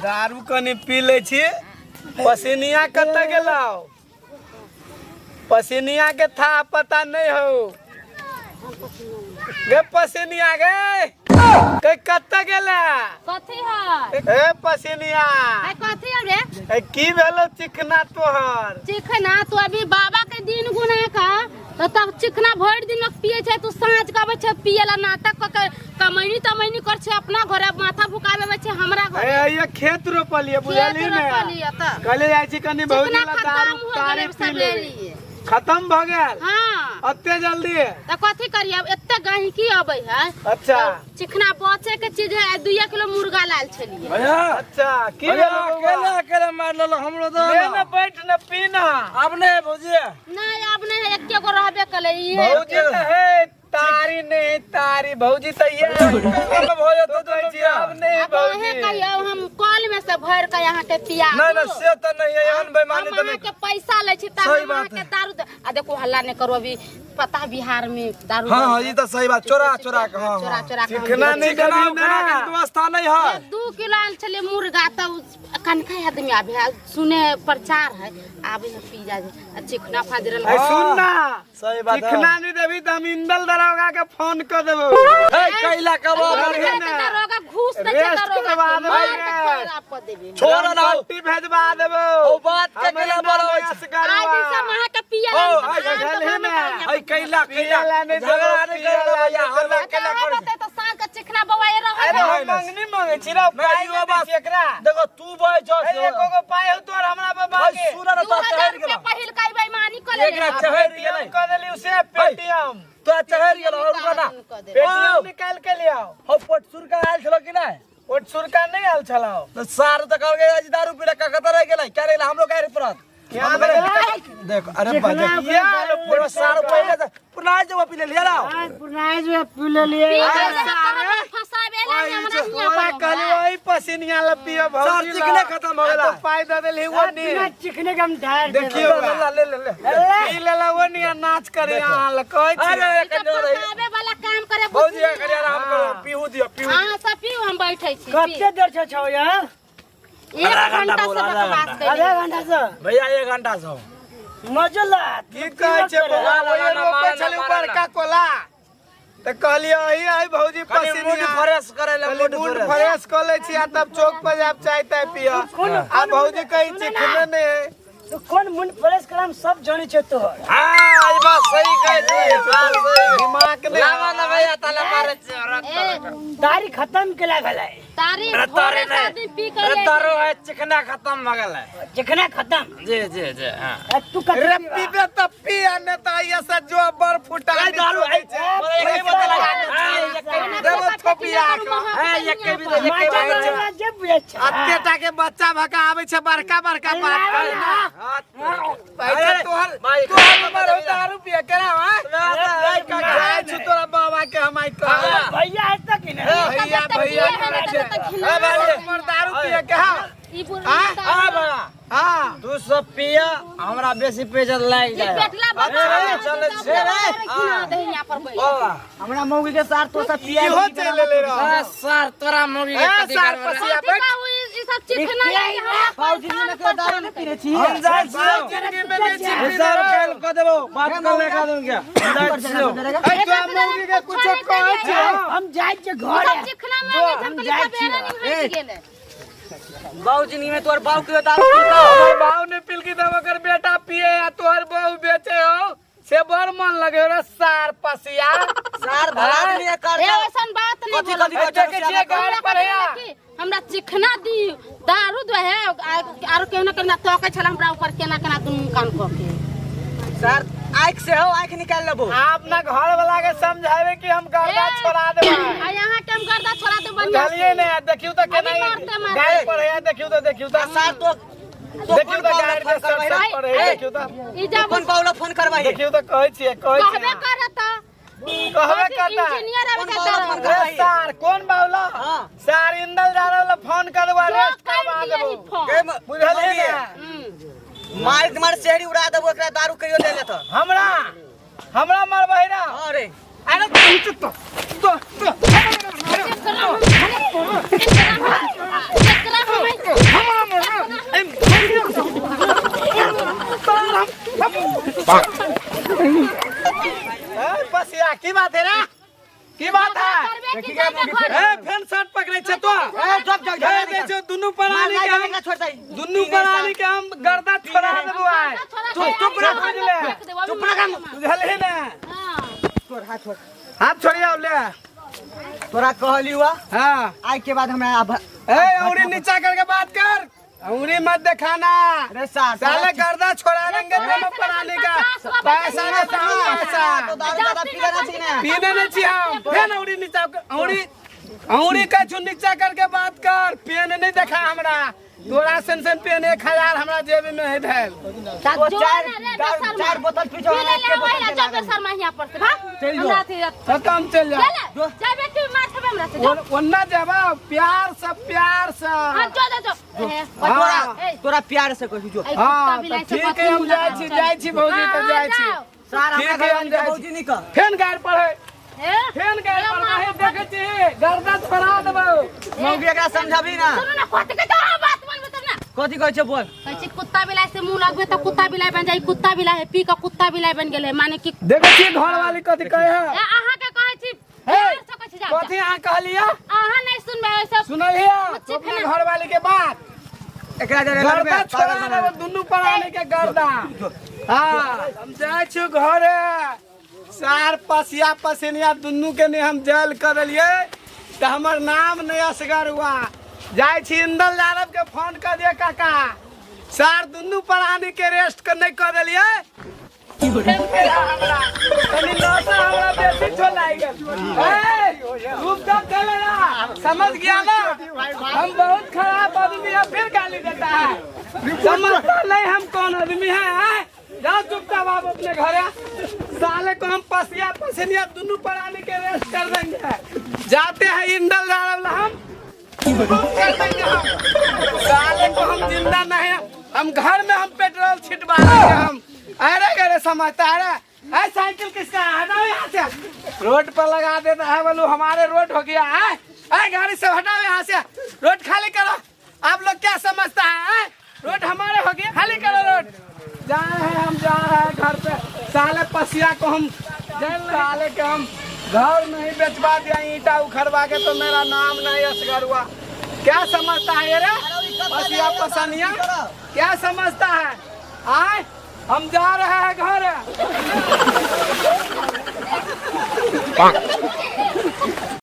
दारू कनि पी लै छी। पसीनिया कतऽ गेलौ? पसीनिया के था पता नहीं हो गे। पसीनिया गे के कतऽ गेला? कथी है? ए पसीनिया। है कथी है रे? ए की भेलो चिकना तोहर? चिकना तू अभी बाबा के दिन गुना का तो तब चिकना भरि दिन लोग पिए छै, तू साँझ के अबै छै पिए ला, नाटक क के कमैनी तमैनी कर छै अपना घरे, माथा भुकाबे छै हमरा घरे। ए ये खेत रोपलिए बुझलिए खेत ने? रोपलिए तऽ। कहले जाइ छी कनि भौजी चिकना ला खत्म दारू हो तारी गेलै पी लेबै। सबेरे। खत्म भ गेल? हाँ। अते जल्दी? तऽ कथी करिए, अब एते गहिकी अबै है। अच्छा। चिकना बचे के चीज है, 2 किलो मुर्गा लाल छलिए। भैया। अच्छा की भैया भेलो बौआ? अकेले अकेले मार लेलो हमरो दो ले ना। ने बैठ ने पी ना। अब नहीं भौजी। नहीं अब नहीं है, एके गो रहबे कले ई है। भौजी तऽ है तारी नहीं तारी भौजी तऽ ये भौजी तो कहै छी अब नहीं अब अहें भौजी। कहियो हम कल में से भर के यहाँ के पिया नहीं दू। नहीं से तो नहीं है, एहन बेईमानी हम तो नहीं। अहाँ के पैसा लै छी तब सही हम बात अहाँ के है। दारू आ देखो हल्ला नहीं करू, अभी पता बिहार में दारू हाँ हाँ बंद ई है। तो सही बात, चोरा चोरा के हाँ चोरा हाँ। चोरा के हम चिकना बेचै नहीं छी। चिकना देबी उकना ना। के व्यवस्था नहीं है। 2 किलो आयल छलै मुर्गा तऽ कनका आदमी आबे है, सुने प्रचार है आबे है पी जाए आ चिकना फाँज रहल। ए सुन ना। सही बात है। चिकना नहीं देबी तऽ हम इंदल दरोगा के फोन कर देबो। ए कैला कब बुझलियै तऽ ने? दरोगा घूस दै छै, रेस्ट दरोगा करवा के देबै मार के रे। खराब कऽ देबै। छोड़ ना। पट्टी भेजवा देबो। ओ बात के हमरे कैला नाम बोलबै है छै? असगरवा। आइ दिन से हम अहाँके पिए ओ, ला आइ बुझलही ने? ए कैला कैला पियला नहीं देबो, झगड़ा नहीं पियला करना भैया, नहीं हल्ला देबो। कैला कर। तऽ साँझ के चिकना बौआ रहल अरे है। हम मंगनी मांगे छी रे, पाइ इहो नहि दै बात- छी एकरा। देखो तू बज जो ए एको गो पाइ हो तोर हमरा पर मांगे। सुन ना दू तो हजार चढ़ रुपया गेलो। पहिलका ई बेईमानी कऽ लेले। एकरा चढ़ गेलै। पेटीएम कऽ देली उसे पेटीएम। तो चढ़ गेलो और रुका ना। पेटीएम निकाल के ले आओ। हो पट सुरका आयल छलो कि नहीं? ओ सुरका नहीं आयल छलौ। तो सार तो कहल आज दारू पी के कत रह गेलै क्या रह हमरो गाड़ी पड़त। क्या रह देख अरे बाजे ये आलो पूरा सार पहिले से पुराना जो पी ले लिया राव। पुराना जो पी ले लिए। पी के जे तोरा फंसाबे ला हमरा हियां तोरा पर। कहली वही पसीनिया ला पियो भौजी सर, ला। चिकने खत्म हो गेला। आ तो पाइ दे देली वो नी। बिना चिकने के हम ढार देबै। देखियो ले ले ले ले। पी लेला वो नी आ नाच करे यहाँ ल कहै छी। अरे ई तऽ कन्या रही। फंसाबे वाला काम करे भौजी करिया आराम करो, पीहू दियो पीहू। अहाँ सब पीऊ, हम बैठे छी। कते देर से छौ यहाँ? 1 घंटा से बकवास आधा कइले। घंटा से। भैया 1 घंटा से। मजो ला। की कहै छै बौआ? ना, ओहि ना, रोपै ना, छलै ना, बड़का कोला तऽ कहलियै अही आई भौजी कनी मूड पसीनिया। फ्रेश करे ले, कहली मूड मूड फ्रेश। फ्रेश कऽ लै छी आ तब चौक पर जायब चाय ताय पिय। आ भौजी कहै चिकने नहि है। तू कोन मुंड फ्रेश करम सब जानै छै तोहर। हां ई बात सही कहै छी, बात सही। दिमाग नहि। लावा ना भैया ताला मारे छी रख। ए दाढ़ी खत्म केला भेलै। तारी अरे तारे भोरे से नहीं। आदमी पी के अरे ले। तारो है चिकना खत्म भ गेलै। चिकना खत्म। जी जी जी हाँ। आ तू कथी रे पीबा? पीबे तऽ पी आ नहि तऽ आइया से जो बड़ फुटा ए दारू ए एक बोतल देबो थोपिया के। ए एक भी दे एक माचा भी दे। वाला जे बुझै छै। अते टा के बच्चा भका आबै छै बड़का बड़का बात करे। पैसा तोहर तोहर उमर हो दारू पिए केना हां? जाइ छी तोरा बाबा के हम आई कह। भैया हेतौ कि नहि? भैया भैया करै छै। तोहर उमर दारू पिए के हां? ई बुढ़ आ बड़ा हां तू सब पिया हमरा बेसी पैसा लाग ई जाए। पेटला बच्चा अरे, चलै छै रे। घिना दे यहाँ पर बैठ। बाबा हमरा मौगी के साथ तो सब पिया इहो चलि एलै रह। सर तोरा मौगी के ए कथी सार करबै रे? पसिया कथी बैठ। कहू, ई सब चिकना लागि हमरा बाबूजी ने के दारू नहीं पीने छी। हम जाइ छियौ। जिंदगी में नहीं छी हिसाब काल्हि कऽ देबौ, बात कऽ ले का दूंगा। जाइ छियौ। ए तोरा मौगी के कुछो कहै छै? हम जाइ छियै ई घर। सब चिकना मांगे छै, हम कहलियै सबेरे नहीं हटि गेलै। बाबू जिंदगी में तोहर बाबू के दारू पीता। हमर बाऊ ने पिलकी तब ओकर बेटा पिए आ तोहर बहू बेचे हो से बड़ मन लगे रे सार पसिया। सार भला आदमी है कर ए ऐसन बात नहीं कथी बोलो। कथी ए, देखै छियै गाड़ पर है। हमरा की, हमरा चिकना दी दारू दे है आरो केना केना तकै छल हमरा ऊपर केना केना दुनू कान कऽ के। सार आँख से हो आँख निकाल लेबो। अपना घर वाला के समझावे कि हम गर्दा ए, छोड़ा देबै। आ यहाँ के हम गर्दा छोड़ा देबै बढ़ियां से। बुझलियै ने? देखियौ तऽ केना अभी मारते मारते। गाड़ पर है। देखियौ तऽ देखियौ तऽ सार तो तो देखियौ कोन तऽ बाबू गाड़ फोन के सर करबै सर रे? पर है। देखियौ तऽ ई जब कोन बाबू फोन करबै? देखियौ तऽ कहै छियै कहै कहबे छियै करत कहबे करता। इंजीनियर आबै कोन छै बाबू दारू। फोन रे करबै? सार कोन बावला? हाँ। सार इंदल जाने वाला फोन कर देबो जो अरेस्ट कर करवा दिया देबो। ही फोन। गे म- बुझलियै ने? हम्म। मार मार शहरी उड़ा देबो एकरा दारू कहियो ले लेत। हमरा हमरा मारबै ना? हाँ रे। अरे तू तो तो तो एकरा हम एकरा हम हमरा मर ए ए बसिया की बात है रे की बात है करबे की जाबे घर ए फेन शर्ट पकड़े छे तो ए चुप चुप ए दे छे दुनू प्राणी के हम छोड़ दे दुनू प्राणी के हम गर्दा छोड़ा देबो आय तू चुप रह चुप रह बुझलही ना हां छोड़ हाथ छोड़ हाथ छोड़िया ले तोरा कहली हुआ हाँ आज के बाद हमरा अब ए उंगली नीचा करके बात कर उंगली मत दिखाना अरे सार साले गर्दा छोड़ा देंगे दोनों प्राणी का पैसा ने पैसा तो दारू ज्यादा पीना ना चाहिए ना पीने नहीं चाहिए हम फेन उंगली नीचा उंगली उंगली का छु नीचा करके बात कर पेन नहीं देखा हमरा तोरा सन सन पेन 1000 हमरा जेब में है धैल वो चार दारू- चार बोतल पी जाओ, पी ले एक के बोतल ले के जा लागल। शर्मा यहाँ पर से भाग चल जो। हमरा अथी तो कम चल जा चल जाबे तू मार खेबे हमरा से जो ओन्ना जाबा प्यार से प्यार से हां जो जो जो ए, हाँ। ए, तोरा प्यार से कहू जो ए, हाँ, कुत्ता बिलाई तो से ठीक है, हम कथी जाइ छी, जाइ छी भौजी, तऽ हाँ, जाइ छी। जाओ। सार ठीक हमरा है, घर हम वाली के जाइ छी। भौजी नहीं कह फेन गाड़ पर है ए, फेन गाड़ ए, पर माँ, नहीं देखै छी गर्दा छोड़ा देबौ मौगी एकरा समझाबी ना सुनू ना कथी के तो बात मनबे तब ना कथी कहै छै बोल कहै छै कुत्ता बिलाई से मुंह लगबे तऽ कुत्ता बिलाई बन जाई कुत्ता बिलाई है पी के कुत्ता बिलाई बन गेलै माने कि देखै छी घर वाली कथी कहै है ए, अहाँ के कहै छी प्यार से कहै छी जाओ, कथी अहाँ कहलियै जाओ। अहाँ नहीं सुनबै ओइ सब सुनलियै कुछ अपना खाना। घर वाली के बात एकरा जरे गर्दा छोड़ा देबौ दुनू प्राणी के गर्दा हाँ हम जाइ छी घरे सार पसिया पसिनिया दुनू के ने हम जेल कर देलियै तऽ हमर नाम नहि असगर हुआ जाइ छी इंदल यादव के फोन कर दियै काका सार दुनू प्राणी के रेस्ट के नहि कर देलियै तनी नशा हमरा बेसी छो लागि गेल ए, रुक जा चले ना समझ गया ना हम बहुत खराब आदमी है फिर गाली देता है समझता नहीं हम कौन आदमी है हैं? जाओ चुपचाप आप अपने घर साले को हम पसिया पसिनिया दोनों प्राणी के रेस्ट कर देंगे जाते हैं इंदल जारल हम कर देंगे हम साले को हम जिंदा नहीं हम घर में हम पेट्रोल छिटवा देंगे हम अरे अरे समझता है अरे अरे साइकिल किसका है हटाओ यहाँ से रोड पर लगा देता है बोलू हमारे रोड हो गया है अरे गाड़ी से हटाओ यहाँ से रोड खाली करो आप लोग क्या समझता है आए? रोड हमारे हो गया खाली करो रोड जा रहे हैं हम जा रहे हैं घर पे साले पसिया को हम साले के हम घर नहीं बेचवा दिया ईटा उखड़वा के तो मेरा नाम नहीं असगर हुआ क्या समझता है ये रे पसिया पसनिया क्या समझता है आए हम जा रहे हैं घर